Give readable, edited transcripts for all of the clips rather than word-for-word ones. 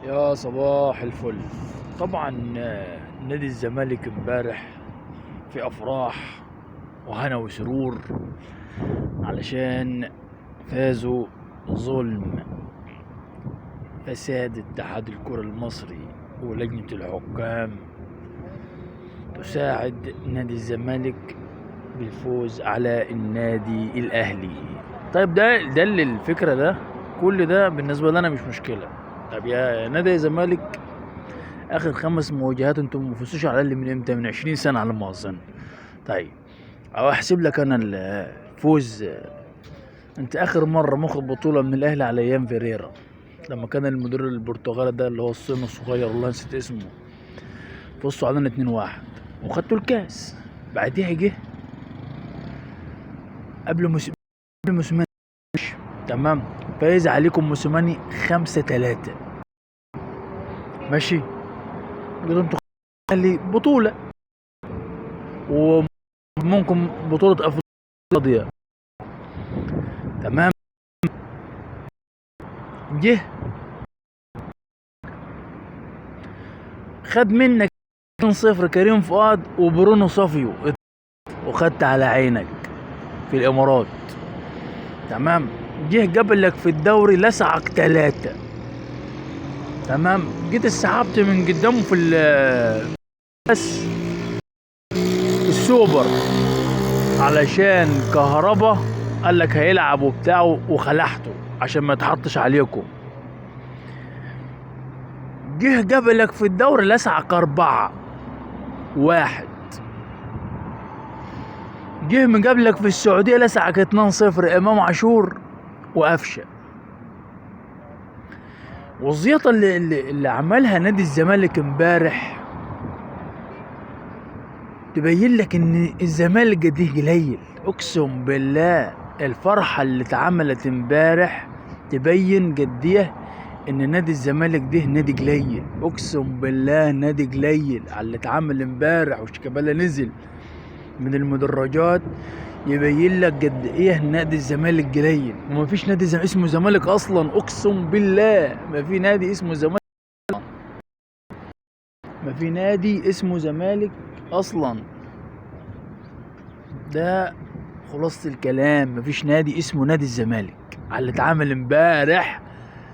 يا صباح الفل. طبعا نادي الزمالك امبارح في افراح وهنا وسرور علشان فازوا ظلم فساد اتحاد الكرة المصري ولجنة الحكام تساعد نادي الزمالك بالفوز على النادي الاهلي. طيب ده اللي الفكرة، ده كل ده بالنسبة لنا مش مشكلة. طب يا نادي الزمالك، اخر 5 مواجهات انتم ما فزتوش على الاقل من امتى؟ من 20 سنة على ما اظن. طيب او احسب لك انا الفوز، انت اخر مرة ماخد بطوله من الاهلي على ايام فيريرا، لما كان المدير البرتغالي ده اللي هو الصيني الصغير والله نسيت اسمه، فزتوا علينا 2-1 وخدتوا الكاس. بعديها جه قبل موسيماني، تمام، فايز عليكم موسيماني 5-3، ماشي، قلتوا انتوا الاهلي بطوله وممكن بطوله افريقيا، تمام. جه خد منك 2-0 كريم فؤاد وبرونو صافيو، وخدت على عينك في الامارات، تمام. جه قبلك في الدوري لسعك 3، تمام. جيت اسحبت من قدامه في بس السوبر علشان كهربا قال لك هيلعب وبتاعه وخلعته عشان ما يتحطش عليكم. جه قبلك في الدوري لسعك 4-1. جه من قبلك في السعودية لسعك 2-0 إمام عاشور وقفشة. والزيطة اللي عملها نادي الزمالك امبارح تبين لك ان الزمالك ده قليل، اقسم بالله. الفرحة اللي اتعملت امبارح تبين قديه ان نادي الزمالك ده نادي قليل، اقسم بالله نادي قليل على اللي اتعمل امبارح. وشيكابالا نزل من المدرجات يبين لك قد ايه نادي الزمالك قليل، وما فيش نادي اسمه زمالك اصلا، اقسم بالله ما في نادي اسمه زمالك، ما في نادي اسمه زمالك اصلا. ده خلاصة الكلام، ما فيش نادي اسمه نادي الزمالك على اللي اتعمل امبارح.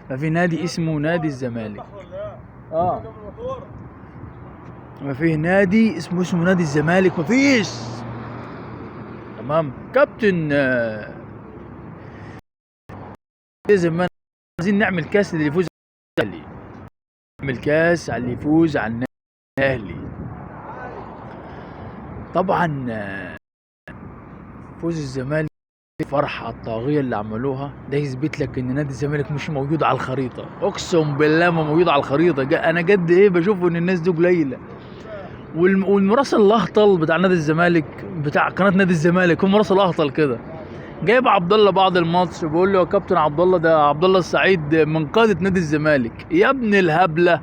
ما في نادي اسمه نادي الزمالك، ما فيه نادي اسمه نادي الزمالك، ما فيش. تمام. كابتن لازم عايزين نعمل كاس اللي يفوز على الاهلي، نعمل كاس على اللي يفوز على الاهلي. طبعا فوز الزمالك، الفرحة الطاغية اللي عملوها ده يثبت لك ان نادي الزمالك مش موجود على الخريطة، اقسم بالله ما موجود على الخريطة. انا قد ايه بشوف ان الناس دي قليله. والمراسل الاهطل بتاع نادي الزمالك، بتاع قناة نادي الزمالك، هو مراسل اهطل كده، جايب عبد الله بعد الماتش بيقول له يا كابتن عبد الله، ده عبد الله السعيد من قاده نادي الزمالك. يا ابن الهبلة،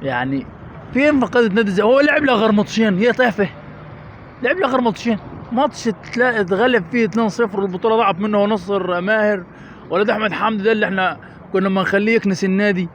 يعني فين قاده نادي الزمالك؟ هو لعب له غير ماتشين، هي تافه، لعب له غير ماتشين، ماتش اتغلب فيه 2-0 والبطوله ضاعت منه، ونصر ماهر ولد احمد حمدي ده اللي احنا كنا ما نخليه يكنس النادي.